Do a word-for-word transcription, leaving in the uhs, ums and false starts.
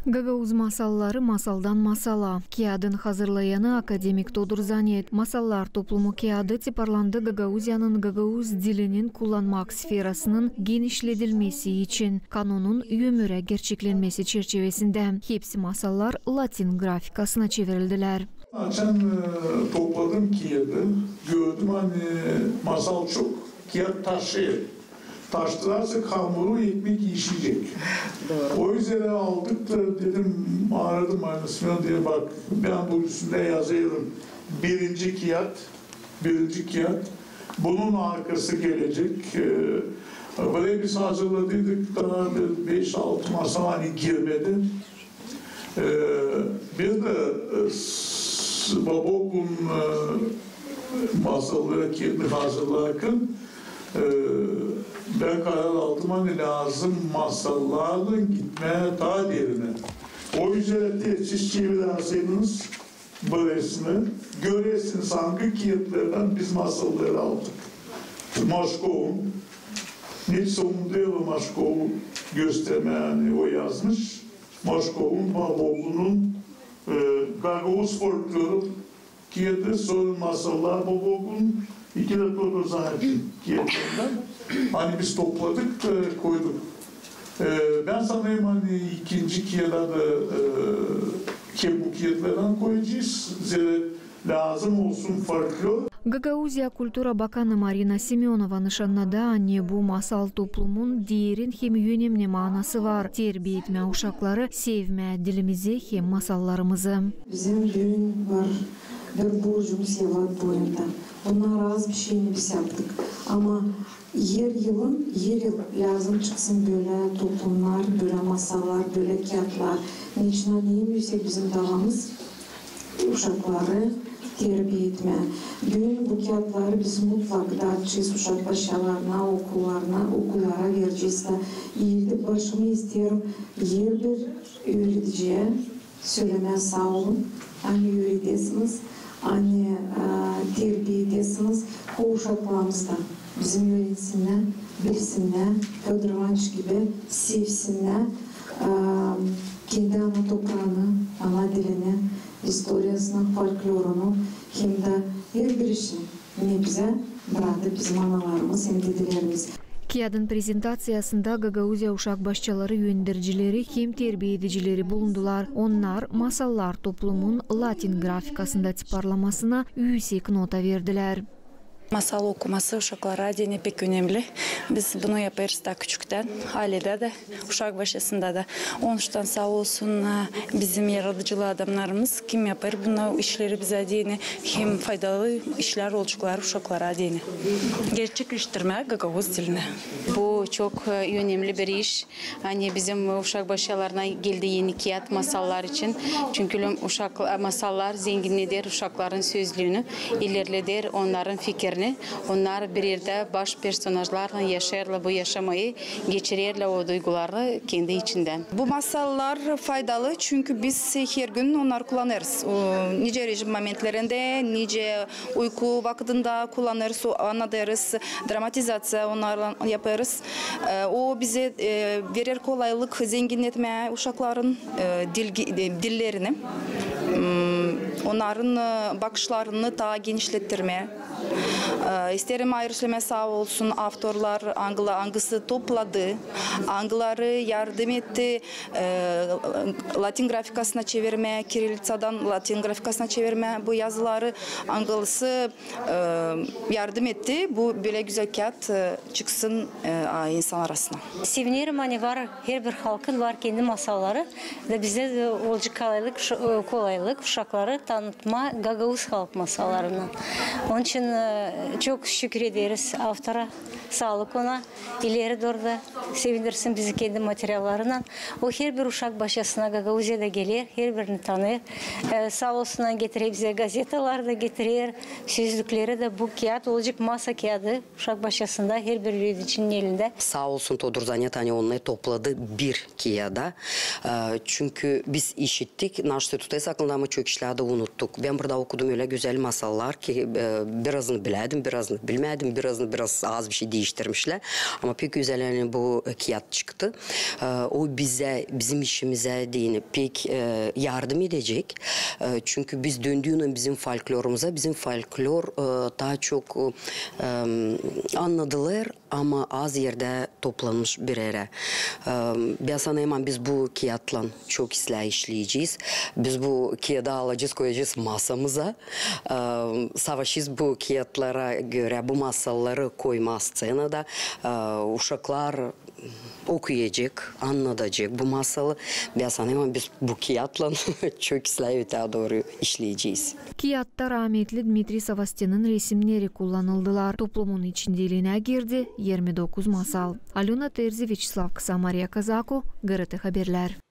Gagauz masalları masaldan masala. Kiyadın hazırlayanı akademik Todur Zanet. Masallar toplumu kiyadı tiparlandı Gagauziyanın gagauz dilinin kullanmak sferasının genişledilmesi için kanonun ömürä gerçeklenmesi çerçivesindä. Hepsi masallar latin grafikasına çevirildilär. Açan e, topladım kiyadı, gördüm, ani masal çok, kiyat taşêr. Taştılarsa hamuru ekmek işeyecek. O üzerä aldık da dedim, aradım Ayna Semönovnayı, dedim, bak, bän bu üstündä yazêrım birinci kiyat, birinci kiyat. Bunun arkası gelecek. E, burayı biz hazırladıydık, taa bir beş-altı masal ani girmedi. E, bir dä e, s- Babogun e, masalları kendi hazırlarken e, bän karar aldım, ani lääzım masallarlan gitmää taa derinä. O üzerä tez çevirerseydiniz burasını, görersiniz, angı kiyatlardan biz masalları aldık. Maşkovun, Nilson Deva Maşkovu göstermää, ani o yazmış. Maşkovun, Babogunun e, gagauz folkloru kiyadı, sora masallar Babogunun, iki dä Todur Zanet'in kiyatlarından. Ani biz topladık da koyduk. E, bän sanêrım, ani ikinci kiyada da e, hep bu kiyatlardan koyacez. Zerä lääzım olsun folklor. Gagauziya kultura bakanı Marina Semönova nışannadı, ani bu masal toplumun derin hem önemli manası var. Terbiä etmää uşakları sevmää dilimizi hem masallarımızı. Bizim büün var bir borcumuz yalan boyunda. Bunnar az bir şey, ne biz yaptık. Ama her yılın, her yıl lääzım çıksın bölä toplumnar, bölä masallar, bölä kiyatlar. Neçin ani en üüsek bizim davamız uşakları terbiä etmää. Büün bu kiyatları biz mutlak dağıtacez uşak başçalarına, okullarına, okullara verecez. Da ildi başımı isteerim herbir üürediciyä sölemää saa olun, ani üüredesiniz, ani e, terbiä edesiniz. O uşaklarımız da bizim üürensinnär, bilsinnär, Födor İvanıç gibi sevsinnär e, kendi ana topraanı, ana dilini, istoriyasını, folklorunu hem dä herbir işi, ne bizä brattı bizim analarımız hem dedelerimiz. Kiyadın prezentaţiyasında Gagauziya uşak başçaları öndercileri hem terbiä edicileri bulundular. Onnar masallar toplumun latin grafikasında tiparlanmasına üüsek nota verdilär. Masal okuması uşaklara deyni pek önemli. Biz bunu yapêrız taa küçüktän, ayleyä dä, uşak başçasında da. Onuştan saa olsun e, bizim yaradıcılı adamnarımız, kim yapêr bunu işleri bizä deyni, hem faydalı işlär olaceklar uşaklara deyni. Gerçekleştirmää gagauz dilini. Bu çok e, önemli bir iş. Ani bizim uşak başçalarına geldi eni kiyat masallar için. Çünkü uşak, masallar zenginneder uşakların sözlüünü, ilerleder onnarın fikirini. Onnar bir erdä baş personajlarlan yaşêêrlar bu yaşamayı, geçirerlär o duyguları kendi içindän. Bu masallar faydalı, çünkü biz hergün onnarı kullanêrız. O, nicä rejim momentlerindä, nicä uyku vakıdında kullanêrız, o, annadêrız, dramatizaţiya onnarlan yapêrız. E, o bizä e, verer kolaylık zenginnetmää uşakların e, dilgi- e, dillerini, m, onnarın e, bakışlarını taa genişlettirmää. E, isteerim ayırı sölemää saa olsun avtorlar, angıla- angısı topladı, angıları yardım etti e, latin grafikasına çevirmää, kirilliţadan latin grafikasına çevirmää bu yazıları, angısı e, yardım etti bu bölä gözäl kiyat e, çıksın e, a, insan arasına. Sevinerim, ani var, herbir halkın var kendi masalları. Da bizdä dä olacek kolaylık, ş- e, kolaylık uşakları tanıtmaa gagauz halk masallarını. Onun için e, çok şükür ederiz avtora, saalık ona. İleri dooru da sevindirsin bizi kendi materiallarınnan. O herbir uşak başçasına Gagauziyada geler, herbirini tanıyêr. E, saa olsun, getirer bizä gazetalar da getirer, sözlükleri dä. Bu kiyat olacek masa kiyadı uşak başçasında herbir üüredicinin elindä. Saa olsun Todur Zanet, ani onnarı topladı bir kiyada. E, çünkü biz işittik, naşo tutêr aklında, ama çok işlär dä unutêr. tuttuk. Bän burada okudum ölä gözäl masallar ki, e, birazını bilädim, birazını bilmädim, birazını biraz az bir şey diiştirmişlär. Ama pek gözäl, ani bu, e, kiyat çıktı. E, o bizä, bizim işimizä deyni pek, e, yardım edecek. E, çünkü biz döndüynän bizim folklorumuza, bizim folklor, e, taa çok, e, annadılar, ama az erdä toplanmış bir erä. E, bän sanêrım, biz bu kiyatlan çok islää işleyecez. Biz bu kiyadı alacez, koyacez masamıza. E, savaşêrız bu kiyatlara görä bu masalları koymaa sţenada. E, uşaklar okuyacek, annadacek bu masalı. Bän sanêrım, biz bu kiyatlan çok islää ötää dooru işleyecez. Kiyatta raametli Dmitriy Savastinin resimneri kullanıldılar. Toplumun içindeliinä girdi irmi dokuz masal. Alöna Terzi, Vyaçeslav Kısa, Mariya Kazako, GRT Haberlär.